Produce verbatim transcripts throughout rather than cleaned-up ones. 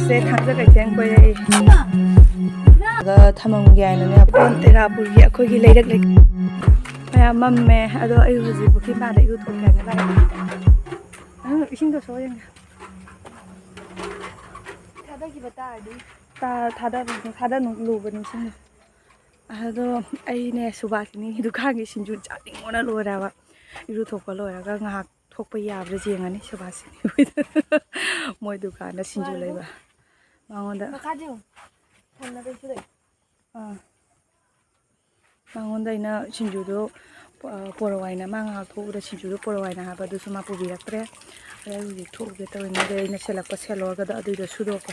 ꯁꯦ ꯊꯥꯡꯖ ꯀꯩꯊꯦꯜ ꯀꯣꯏꯔꯛꯏ꯫ ꯑꯗꯨꯒ ꯊꯝꯃꯝꯒꯦ ꯍꯥꯏꯅꯅꯦ꯫ ꯄꯣꯟ ꯇꯦꯔꯥꯄꯨꯔꯒꯤ ꯑꯩꯈꯣꯏꯒꯤ ꯂꯩꯔꯛ ꯂꯩ-, ꯃꯌꯥꯝ ꯃꯝꯃꯦ꯫ ꯑꯗꯣ ꯑꯩ ꯍꯧꯖꯤꯛ ꯄꯨꯈ꯭ꯔꯤ ꯃꯄꯥꯟꯗ ꯏꯔꯨ ꯊꯣꯛꯀꯦ ꯍꯥꯏꯅ ꯂꯥꯛꯏ꯫ ꯅꯪ ꯏꯁꯤꯡꯗꯣ ꯁꯣꯛ ꯌꯦꯡꯒꯦ꯫ ꯊꯥꯗꯈꯤꯕ ꯇꯥꯔꯗꯤ꯫ ꯇꯥ-, ꯊꯥꯗ-, ꯊꯥꯗ ꯂꯨꯕꯅꯤ ꯏꯁꯤꯡꯗꯣ꯫ ꯑꯗꯣ ꯑꯩꯅꯦ ꯁꯨꯕꯥꯁꯤꯅꯤꯒꯤ ꯗꯨꯀꯥꯟꯒꯤ ꯁꯤꯡꯖꯨ ꯆꯥꯅꯤꯡꯕꯅ ꯂꯣꯏꯔꯦꯕ꯫ ꯏꯔꯨꯊꯣꯛꯄ ꯂꯣꯏꯔꯒ ꯉꯥꯏꯍꯥꯛ ꯊꯣꯛꯄ ꯌꯥꯕ꯭ꯔꯥ ꯌꯦꯡꯉꯅꯤ ꯁꯨꯕꯥꯁꯤꯅꯤ ꯍꯣꯏꯗ꯫ ꯃꯣꯏ ꯗꯨꯀꯥꯟꯗ ꯁꯤꯡꯖꯨ ꯂꯩꯕ꯫ ꯃꯉꯣꯟꯗ ꯃꯈꯥꯗꯤ ꯌꯦꯡꯉꯨ꯫ ꯊꯝꯅꯕꯁꯨ ꯂꯩ꯫ ꯑꯥ꯫ ꯃꯉꯣꯟꯗ ꯑꯩꯅ ꯁꯤꯡꯖꯨꯗꯣ, ꯑ, ꯄꯣꯔꯛꯑꯣ ꯍꯥꯏꯅ, ꯃꯥ ꯉꯥꯏꯍꯥꯛ ꯊꯣꯛꯎꯗ ꯁꯤꯡꯖꯨꯗꯣ ꯄꯣꯔꯛꯑꯣ ꯍꯥꯏꯅ ꯍꯥꯏꯕ, ꯑꯗꯨꯁꯨ ꯃꯥ ꯄꯨꯕꯤꯔꯛꯇ꯭ꯔꯦ꯫ ꯑꯗꯩ ꯍꯧꯖꯤꯛ ꯊꯣꯛꯎꯒꯦ ꯇꯧꯔꯤꯉꯩꯗ ꯑꯩꯅ ꯁꯦꯠꯂꯛꯄ ꯁꯦꯠꯂꯣꯔꯒꯗ ꯑꯗꯨꯏꯗꯣ ꯁꯨꯗꯣꯛꯄ꯫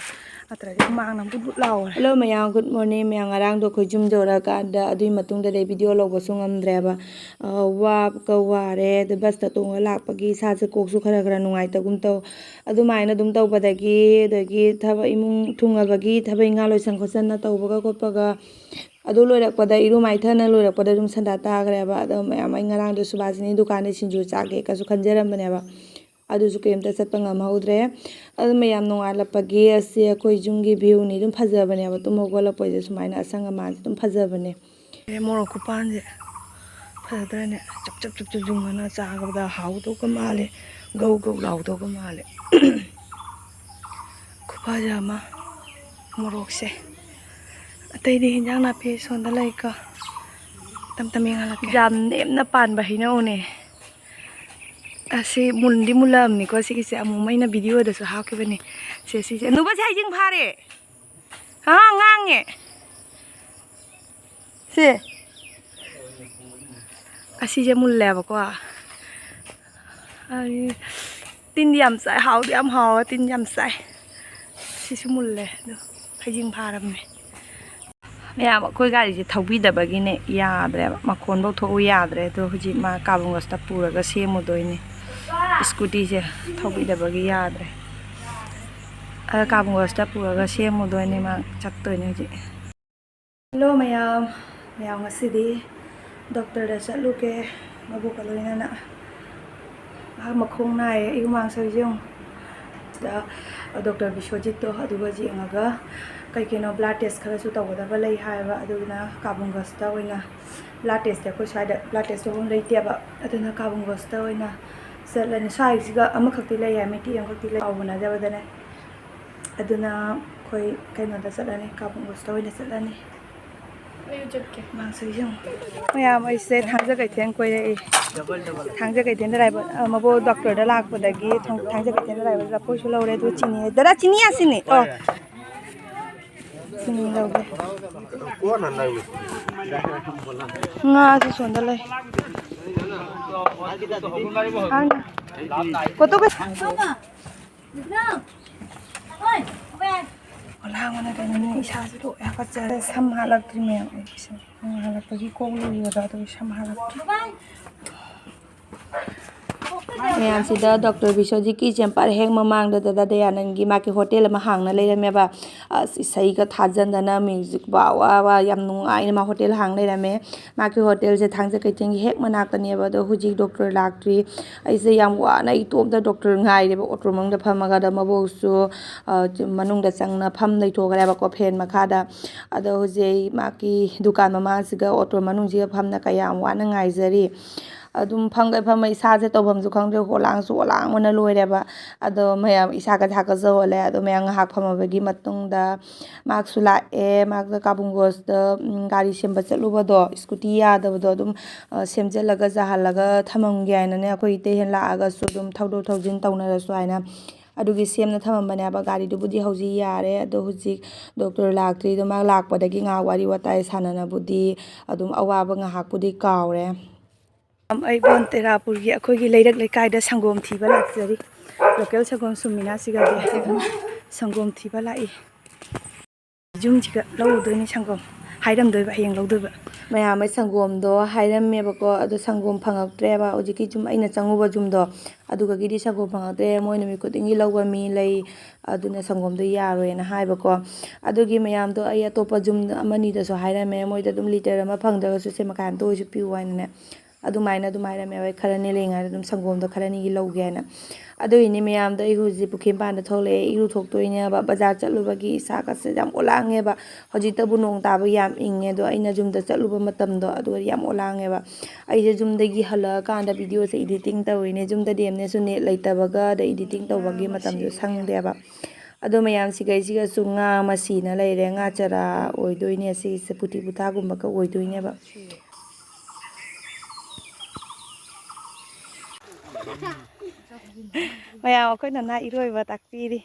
ꯅꯠꯇ꯭ꯔꯗꯤ ꯍꯨꯃꯥꯡꯅ ꯕꯨꯠ ꯕꯨꯠ ꯂꯥꯎꯔꯦ꯫ Hello ꯃꯌꯥꯝ, good morning꯫ ꯃꯌꯥꯝ ꯉꯔꯥꯡꯗꯣ ꯑꯩꯈꯣꯏ ꯌꯨꯝ ꯌꯧꯔꯀꯥꯟꯗ ꯑꯗꯨꯒꯤ ꯃꯇꯨꯡꯗꯗꯤ ꯑꯩ video ꯂꯧꯕꯁꯨ ꯉꯝꯗ꯭ꯔꯦꯕ꯫ ꯑ, ꯋꯥꯕꯒ ꯋꯥꯔꯦ꯫ ꯑꯗꯨ busꯇ ꯇꯣꯡꯉ ꯂꯥꯛꯄꯒꯤ ꯏꯁꯥꯁꯦ ꯀꯣꯛꯁꯨ ꯈꯔ ꯈꯔ ꯅꯨꯡꯉꯥꯏꯇꯒꯨꯝ ꯇꯧ꯫ ꯑꯗꯨꯃꯥꯏꯅ ꯑꯗꯨꯝ ꯇꯧꯕꯗꯒꯤ, ꯑꯗꯒꯤ ꯊꯕꯛ ꯏꯃꯨꯡ ꯊꯨꯡꯉꯕꯒꯤ ꯊꯕꯛ ꯏꯪꯈꯥꯡ ꯂꯣꯏꯁꯟ ꯈꯣꯠꯆꯟꯅ ꯇꯧꯕꯒ ꯈꯣꯠꯄꯒ, ꯑꯗꯨ ꯂꯣꯏꯔꯛꯄꯗ, ꯏꯔꯨ ꯃꯥꯏꯊꯅ ꯂꯣꯏꯔꯛꯄꯗ ꯑꯗꯨꯝ ꯁꯟꯗꯥ ꯇꯥꯈ꯭ꯔꯦꯕ꯫ ꯑꯗꯣ ꯃꯌꯥꯝ ꯑꯩ ꯉꯔꯥꯡꯗꯣ ꯁꯨꯕꯥꯁꯤꯅꯤ ꯗꯨꯀꯥꯟꯗ ꯁꯤꯡꯖꯨ ꯆꯥꯒꯦ ꯀꯁꯨ ꯈꯟꯖꯔꯝꯕꯅꯦꯕ꯫ ꯑꯗꯨꯁꯨ ꯀꯩꯝꯇ ꯆꯠꯄ ꯉꯝꯍꯧꯗ꯭ꯔꯦ꯫ ꯑꯗꯨ ꯃꯌꯥꯝ ꯅꯣꯡꯉꯥꯜꯂꯛꯄꯒꯤ ꯑꯁꯤ ꯑꯩꯈꯣꯏ ꯌꯨꯝꯒꯤ viewꯅꯤ꯫ ꯑꯗꯨꯝ ꯐꯖꯕꯅꯦꯕ꯫ ꯇꯨꯝ ꯍꯧꯒꯠꯂꯛꯄꯩꯗ ꯁꯨꯃꯥꯏꯅ ꯑꯁꯪ ꯑꯃꯥꯟꯁꯦ ꯑꯗꯨꯝ ꯐꯖꯕꯅꯦ꯫ ꯑꯦ, ꯃꯣꯔꯣꯛ ꯈꯨꯄꯥꯟꯁꯦ ꯐꯖꯗ꯭ꯔꯅꯦ? ꯆꯞ ꯆꯞ ꯆꯞ ꯆꯞ ꯌꯨꯡꯉꯅ ꯆꯥꯕꯗ ꯍꯥꯎꯗꯧꯒ ꯃꯥꯜꯂꯦ, ꯒꯧ ꯒꯧ ꯂꯥꯎꯗꯧꯒ ꯃꯥꯜꯂꯦ꯫ ꯈꯨꯐꯖ ꯑꯃ ꯃꯣꯔꯣꯛꯁꯦ꯫ ꯑꯇꯩꯗꯤ ꯍꯤꯟꯖꯥꯡ ꯅꯥꯄꯤ ꯁꯣꯝꯗ ꯂꯩꯀꯣ, ꯇꯝ ꯇꯝ ꯌꯦꯡꯍꯜꯂꯛꯀꯦ꯫ ꯌꯥꯝ ꯅꯦꯝꯅ ꯄꯥꯟꯕ ꯍꯩꯅꯧꯅꯦ꯫ ꯑꯁꯤ ꯃꯨꯟꯗꯤ ꯃꯨꯜꯂꯛꯑꯕꯅꯤꯀꯣ꯫ ꯁꯤꯒꯤꯁꯦ ꯑꯃꯨꯛ ꯑꯩꯅ videoꯗꯁꯨ ꯍꯥꯞꯈꯤꯕꯅꯦ꯫ ꯁꯦ, ꯁꯤꯁꯦ, ꯅꯨꯕꯁꯦ ꯍꯩꯖꯤꯡ ꯐꯥꯔꯦ꯫ ꯑꯥ, ꯉꯥꯡꯉꯦ꯫ ꯁꯦ꯫ ꯑꯁꯤꯁꯦ ꯃꯨꯜꯂꯦꯕꯀꯣ꯫ ꯑꯩ ꯇꯤꯟꯗꯤ ꯌꯥꯝ ꯆꯥꯏ, ꯍꯥꯎꯗꯤ ꯌꯥꯝ ꯍꯥꯎꯔꯒ ꯇꯤꯟ ꯌꯥꯝ ꯆꯥꯏ꯫ ꯁꯤꯁꯨ ꯃꯨꯜꯂꯦ, ꯑꯗꯣ ꯍꯩꯖꯤꯡ ꯐꯥꯔꯕꯅꯦ꯫ ꯃꯌꯥꯝ ꯑꯩꯈꯣꯏ ꯒꯥꯔꯤꯁꯦ ꯊꯧꯕꯤꯗꯕꯒꯤꯅꯦ ꯌꯥꯗ꯭ꯔꯦꯕ, ꯃꯈꯣꯟꯐꯧ ꯊꯣꯛꯎ ꯌꯥꯗ꯭ꯔꯦ꯫ ꯑꯗꯣ ꯍꯧꯖꯤꯛ ꯃꯥ ꯀꯥꯕꯨꯡꯒꯁꯇ ꯄꯨꯔꯒ ꯁꯦꯝꯃꯨꯗꯣꯏꯅꯦ꯫ Scootyꯁꯦ ꯊꯧꯕꯤꯗꯕꯒꯤ ꯌꯥꯗ꯭ꯔꯦ꯫ ꯑꯗ ꯀꯥꯕꯨꯡꯒꯁꯇ ꯄꯨꯔꯒ ꯁꯦꯝꯃꯨꯗꯣꯏꯅꯦ, ꯃꯥ ꯆꯠꯇꯣꯏꯅꯦ ꯍꯧꯖꯤꯛ꯫ Hello ꯃꯌꯥꯝ, ꯃꯌꯥꯝ ꯉꯁꯤꯗꯤ doctorꯗ ꯆꯠꯂꯨꯒꯦ, ꯃꯕꯣꯛꯀ ꯂꯣꯏꯅꯅ꯫ ꯃꯍꯥꯛ ꯃꯈꯣꯡ ꯅꯥꯏꯌꯦ, ꯑꯩ ꯍꯨꯃꯥꯡ ꯁꯧꯔꯤꯁꯦ ꯌꯦꯡꯉꯨ꯫ ꯗꯣꯛꯇꯔ ꯕꯤꯁ꯭ꯋꯖꯤꯠꯇꯣ ꯑꯗꯨꯒ ꯌꯦꯡꯉꯒ ꯀꯩ ꯀꯩꯅꯣ ꯕ꯭ꯂꯗ ꯇꯦꯁ ꯈꯔꯁꯨ ꯇꯧꯒꯗꯕ ꯂꯩ ꯍꯥꯏꯕ, ꯑꯗꯨꯅ ꯀꯥꯕꯨꯡꯒꯁꯇ ꯑꯣꯏꯅ ꯕ꯭ꯂꯗ ꯇꯦꯁꯇꯤ ꯑꯩꯈꯣꯏ ꯁ꯭ꯋꯥꯏꯗ ꯕ꯭ꯂꯗ ꯇꯦꯁ ꯇꯧꯐꯝ ꯂꯩꯇꯦꯕ, ꯑꯗꯨꯅ ꯀꯥꯕꯨꯡꯒꯁꯇ ꯑꯣꯏꯅ ꯆꯠꯂꯅꯤ꯫ ꯁ꯭ꯋꯥꯏꯁꯤꯒ ꯑꯃꯈꯛꯇꯤ ꯂꯩ ꯍꯥꯏ, ꯃꯩꯇꯩ ꯑꯃꯈꯛꯇꯤ ꯂꯩ, ꯄꯥꯎ ꯐꯥꯎꯅꯗꯕꯗꯅꯦ꯫ ꯑꯗꯨꯅ ꯑꯩꯈꯣꯏ ꯀꯩꯅꯣꯗ ꯆꯠꯂꯅꯤ, ꯀꯥꯕꯨꯡꯒꯁꯇ ꯑꯣꯏꯅ ꯆꯠꯂꯅꯤ꯫ ꯑꯩꯁꯨ ꯆꯠꯀꯦ꯫ ꯃꯥꯡꯁꯨ ꯌꯦꯡꯉꯨ꯫ ꯃꯌꯥꯝ ꯑꯩꯁꯦ ꯊꯥꯡꯖ ꯀꯩꯊꯦꯜ ꯀꯣꯏꯔꯛꯏ꯫ ꯊꯥꯡꯖ ꯀꯩꯊꯦꯜꯗ ꯂꯥꯏꯕ-, ꯑ, ꯃꯕꯣꯛ ꯗꯣꯛꯇꯔꯗ ꯂꯥꯛꯄꯗꯒꯤ ꯊꯥꯡ-, ꯊꯥꯡꯖ ꯀꯩꯊꯦꯜꯗ ꯂꯥꯏꯕ ꯂꯐꯣꯏꯁꯨ ꯂꯧꯔꯦ, ꯑꯗꯨ ꯆꯤꯅꯤ꯫ ꯗꯗꯥ, ꯆꯤꯅꯤ ꯌꯥꯁꯤꯅꯤ꯫ ꯑꯣ꯫ ꯆꯤꯅꯤ ꯂꯧꯒꯦ꯫ ꯉꯥꯁꯨ ꯁꯣꯝꯗ ꯂꯩ꯫ ꯍꯥꯟꯅ ꯐꯣꯇꯣꯒ ꯑꯣꯂꯥꯡꯕꯅ ꯀꯩꯅꯣꯅꯦ, ꯏꯁꯥꯁꯦ ꯂꯣꯏ ꯍꯥꯀꯠꯆꯔꯦ꯫ ꯁꯝ ꯍꯥꯠꯂꯛꯇ꯭ꯔꯤ ꯃꯌꯥꯝ ꯑꯩꯒꯤ ꯁꯝ꯫ ꯁꯝ ꯍꯥꯠꯂꯛꯄꯒꯤ ꯀꯣꯛ ꯂꯨꯏꯕꯗꯣ, ꯑꯗꯨꯒꯤ ꯁꯝ ꯍꯥꯠꯂꯛꯇ꯭ꯔꯤ꯫ ꯃꯌꯥꯝꯁꯤꯗ ꯗꯣꯛꯇꯔ ꯕꯤꯁ꯭ꯋꯖꯤꯠꯀꯤ ꯆꯦꯝꯄꯔ ꯍꯦꯛ ꯃꯃꯥꯡꯗ ꯗꯗꯥ ꯗꯌꯥꯅꯟꯒꯤ ꯃꯥꯒꯤ ꯍꯣꯇꯦꯜ ꯑꯃ ꯍꯥꯡꯅ ꯂꯩꯔꯝꯃꯦꯕ꯫ ꯑꯁ, ꯏꯁꯩꯒ ꯊꯥꯖꯟꯗꯅ, ꯃ꯭ꯌꯨꯖꯤꯛ ꯋꯥ ꯋꯥ ꯋꯥ ꯌꯥꯝ ꯅꯨꯡꯉꯥꯏꯅ ꯃꯥ ꯍꯣꯇꯦꯜ ꯍꯥꯡ ꯂꯩꯔꯝꯃꯦ꯫ ꯃꯥꯒꯤ ꯍꯣꯇꯦꯜꯁꯦ ꯊꯥꯡꯖ ꯀꯩꯊꯦꯜꯒꯤ ꯍꯦꯛ ꯃꯅꯥꯛꯇꯅꯦꯕ꯫ ꯑꯗꯣ ꯍꯧꯖꯤꯛ ꯗꯣꯛꯇꯔ ꯂꯥꯛꯇ꯭ꯔꯤ꯫ ꯑꯩꯁꯦ ꯌꯥꯝ ꯋꯥꯅ ꯏꯇꯣꯝꯇ ꯗꯣꯛꯇꯔ ꯉꯥꯏꯔꯦꯕ꯫ ꯑꯣꯇꯣ ꯃꯅꯨꯡꯗ ꯐꯝꯃꯒ, ꯑꯗ ꯃꯕꯣꯛꯁꯨ, ꯑ, ꯃꯅꯨꯡꯗ ꯆꯪꯅ ꯐꯝ ꯂꯩꯊꯣꯛꯈ꯭ꯔꯦꯕꯀꯣ, ꯐꯦꯟ ꯃꯈꯥꯗ꯫ ꯑꯗꯣ ꯍꯧꯖꯤꯛ ꯑꯩ ꯃꯥꯒꯤ ꯗꯨꯀꯥꯟ ꯃꯃꯥꯡꯁꯤꯒ ꯑꯣꯇꯣ ꯃꯅꯨꯡꯁꯤꯒ ꯐꯝꯅ ꯀꯌꯥꯝ ꯋꯥꯅ ꯉꯥꯏꯖꯔꯤ꯫ ꯑꯗꯨꯝ ꯐꯝꯒꯩ ꯐꯝꯃ ꯏꯁꯥꯁꯦ ꯇꯧꯐꯝꯁꯨ ꯈꯪꯗ꯭ꯔꯦ, ꯑꯣꯂꯥꯡꯁꯨ ꯑꯣꯂꯥꯡꯕꯅ ꯂꯣꯏꯔꯦꯕ꯫ ꯑꯗꯣ ꯃꯌꯥꯝ ꯏꯁꯥꯒ ꯊꯥꯒꯠꯆꯍꯜꯂꯦ꯫ ꯑꯗꯣ ꯃꯌꯥꯝ ꯉꯥꯏꯍꯥꯛ ꯐꯝꯃꯕꯒꯤ ꯃꯇꯨꯡꯗ ꯃꯍꯥꯛꯁꯨ ꯂꯥꯛꯑꯦ꯫ ꯃꯍꯥꯛꯇ ꯀꯥꯕꯨꯡꯒꯣꯁꯇ, ꯎꯝ, ꯒꯥꯔꯤ ꯁꯦꯝꯕ ꯆꯠꯂꯨꯕꯗꯣ, ꯁ꯭ꯀꯨꯇꯤ ꯌꯥꯗꯕꯗꯣ ꯑꯗꯨꯝ, ꯑ, ꯁꯦꯝꯖꯤꯜꯂꯒ ꯌꯥꯍꯜꯂꯒ ꯊꯝꯃꯝꯒꯦ ꯍꯥꯏꯅꯅꯦ, ꯑꯩꯈꯣꯏ ꯏꯇꯩ ꯍꯦꯟ ꯂꯥꯛꯑꯒꯁꯨ ꯑꯗꯨꯝ ꯊꯧꯗꯣꯛ ꯊꯧꯖꯤꯟ ꯇꯧꯅꯔꯁꯨ ꯍꯥꯏꯅ ꯑꯗꯨꯒꯤ ꯁꯦꯝꯅ ꯊꯝꯃꯝꯕꯅꯦꯕ꯫ ꯒꯥꯔꯤꯗꯨꯕꯨꯗꯤ ꯍꯧꯖꯤꯛ ꯌꯥꯔꯦ, ꯑꯗꯣ ꯍꯧꯖꯤꯛ ꯗꯣꯛꯇꯔ ꯂꯥꯛꯇ꯭ꯔꯤꯗꯣ, ꯃꯥ ꯂꯥꯛꯄꯗꯒꯤ ꯉꯥꯏꯍꯥꯛ ꯋꯥꯔꯤ ꯋꯥꯇꯥꯏ ꯁꯥꯟꯅꯅꯕꯨꯗꯤ ꯑꯗꯨꯝ ꯑꯋꯥꯕ ꯉꯥꯏꯍꯥꯛꯄꯨꯗꯤ ꯀꯥꯎꯔꯦ꯫ ꯑꯩ ꯕꯣꯟ ꯇꯦꯔꯥꯄꯨꯔꯒꯤ ꯑꯩꯈꯣꯏꯒꯤ ꯂꯩꯔꯛ ꯂꯩꯀꯥꯏꯗ ꯁꯪꯒꯣꯝ ꯊꯤꯕ ꯂꯥꯛꯆꯔꯤ꯫ ꯂꯣꯀꯦꯜ ꯁꯪꯒꯣꯝ ꯁꯨꯝꯃꯤꯅꯥꯁꯤꯒꯗꯤ ꯁꯪꯒꯣꯝ ꯊꯤꯕ ꯂꯥꯛꯏ꯫ ꯌꯨꯝꯁꯤꯒ ꯂꯧꯔꯨꯗꯣꯏꯅꯤ ꯁꯪꯒꯣꯝ꯫ ꯍꯥꯏꯔꯝꯗꯣꯏꯕ, ꯍꯌꯦꯡ ꯂꯧꯗꯣꯏꯕ꯫ ꯃꯌꯥꯝ ꯑꯩ ꯁꯪꯒꯣꯝꯗꯣ ꯍꯥꯏꯔꯝꯃꯦꯕꯀꯣ, ꯑꯗꯣ ꯁꯪꯒꯣꯝ ꯐꯪꯉꯛꯇ꯭ꯔꯦꯕ꯫ ꯍꯧꯖꯤꯛꯀꯤ ꯌꯨꯝ, ꯑꯩꯅ ꯆꯪꯉꯨꯕ ꯌꯨꯝꯗꯣ, ꯑꯗꯨꯒꯒꯤꯗꯤ ꯁꯪꯒꯣꯝ ꯐꯪꯉꯛꯇ꯭ꯔꯦ꯫ ꯃꯣꯏ ꯅꯨꯃꯤꯠ ꯈꯨꯗꯤꯡꯒꯤ ꯂꯧꯕ ꯃꯤ ꯂꯩ, ꯑꯗꯨꯅ ꯁꯪꯒꯣꯝꯗꯣ ꯌꯥꯔꯣꯏꯅ ꯍꯥꯏꯕꯀꯣ꯫ ꯑꯗꯨꯒꯤ ꯃꯌꯥꯝꯗꯣ ꯑꯩ ꯑꯇꯣꯞꯄ ꯌꯨꯝ ꯑꯃꯅꯤꯗꯁꯨ ꯍꯥꯏꯔꯝꯃꯦ, ꯃꯣꯏꯗ ꯑꯗꯨꯝ ꯂꯤꯇꯔ ꯑꯃ ꯐꯪꯗ꯭ꯔꯒꯁꯨ ꯁꯦ ꯃꯀꯥꯏ ꯑꯝꯇ ꯑꯣꯏꯁꯨ ꯄꯤꯌꯨ ꯍꯥꯏꯅꯅꯦ꯫ ꯑꯗꯨꯃꯥꯏꯅ ꯑꯗꯨꯝ ꯍꯥꯏꯔꯝꯃꯦꯕ꯫ ꯑꯩ ꯈꯔꯅꯤ ꯂꯩꯉꯥꯏꯗ ꯑꯗꯨꯝ ꯁꯪꯒꯣꯝꯗꯣ ꯈꯔꯅꯤꯒꯤ ꯂꯧꯒꯦ ꯍꯥꯏꯅ꯫ ꯑꯗꯨꯒꯤꯅꯤ ꯃꯌꯥꯝꯗꯣ ꯑꯩ ꯍꯧꯖꯤꯛ ꯄꯨꯈ꯭ꯔꯤ ꯃꯄꯥꯟꯗ ꯊꯣꯛꯂꯛꯑꯦ꯫ ꯏꯔꯨ ꯊꯣꯛꯇꯣꯏꯅꯦꯕ꯫ ꯕꯖꯥꯔ ꯆꯠꯂꯨꯕꯒꯤ ꯏꯁꯥꯒꯁꯦ ꯌꯥꯝ ꯑꯣꯂꯥꯡꯉꯦꯕ꯫ ꯍꯧꯖꯤꯛꯇꯕꯨ ꯅꯣꯡ ꯇꯥꯕ ꯌꯥꯝ ꯏꯪꯉꯦ꯫ ꯑꯗꯣ ꯑꯩꯅ ꯌꯨꯝꯗ ꯆꯠꯂꯨꯕ ꯃꯇꯝꯗꯣ ꯑꯗꯨꯒ ꯌꯥꯝ ꯑꯣꯂꯥꯡꯉꯦꯕ꯫ ꯑꯩꯁꯦ ꯌꯨꯝꯗꯒꯤ ꯍꯜꯂꯛꯑꯀꯥꯟꯗ ꯚꯤꯗꯤꯑꯣꯁꯦ ꯏꯗꯤꯇꯤꯡ ꯇꯧꯔꯤꯅꯦ꯫ ꯌꯨꯝꯗꯗꯤ ꯑꯦꯝꯅꯦꯁꯨ ꯅꯦꯠ ꯂꯩꯇꯕꯒ ꯑꯗꯩ ꯏꯗꯤꯇꯤꯡ ꯇꯧꯕꯒꯤ ꯃꯇꯝꯁꯨ ꯁꯪꯗꯦꯕ꯫ ꯑꯗꯣ ꯃꯌꯥꯝ ꯁꯤꯒꯩꯁꯤꯒꯁꯨ ꯉꯥ ꯑꯃ ꯁꯤꯅ ꯂꯩꯔꯦ꯫ ꯉꯥ ꯆꯔꯥ ꯑꯣꯏꯗꯣꯏꯅꯦ ꯁꯤꯒꯤꯁꯦ, ꯄꯨꯊꯤ ꯄꯨꯊꯥꯒꯨꯝꯕꯒ ꯑꯣꯏꯗꯣꯏꯅꯦꯕ꯫ ꯃꯌꯥꯝ ꯑꯩꯈꯣꯏ ꯅꯅꯥ ꯏꯔꯣꯏꯕ ꯇꯥꯛꯄꯤꯔꯤ꯫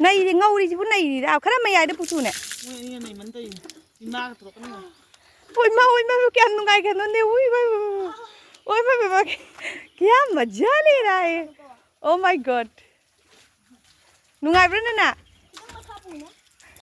ꯅꯩꯔꯤ, ꯉꯧꯔꯤꯁꯤꯕꯨ ꯅꯩꯔꯤꯔꯥ? ꯈꯔ ꯃꯌꯥꯏꯗ ꯄꯨꯊꯨꯅꯦ꯫ ꯃꯣꯏ ꯑꯅꯤꯅ ꯅꯩꯃꯟ ꯇꯧꯔꯤꯅꯦ꯫ ꯏꯃꯥꯒ ꯊꯣꯛꯂꯛꯀꯅꯤ꯫ ꯑꯣꯏꯃ, ꯑꯣꯏꯃ, ꯀꯌꯥꯝ ꯅꯨꯡꯉꯥꯏꯒꯅꯣꯅꯦ꯫ ꯎꯏ, ꯎꯏ, ꯎꯏ, ꯎꯏ꯫ ꯑꯣꯏꯃ, ꯃꯃ, ꯀꯌꯥꯝ ꯃꯖꯥ ꯂꯦ ꯔꯥ ꯍꯦ꯫ Oh my God꯫ ꯅꯨꯡꯉꯥꯏꯕ꯭ꯔꯥ ꯅꯅꯥ?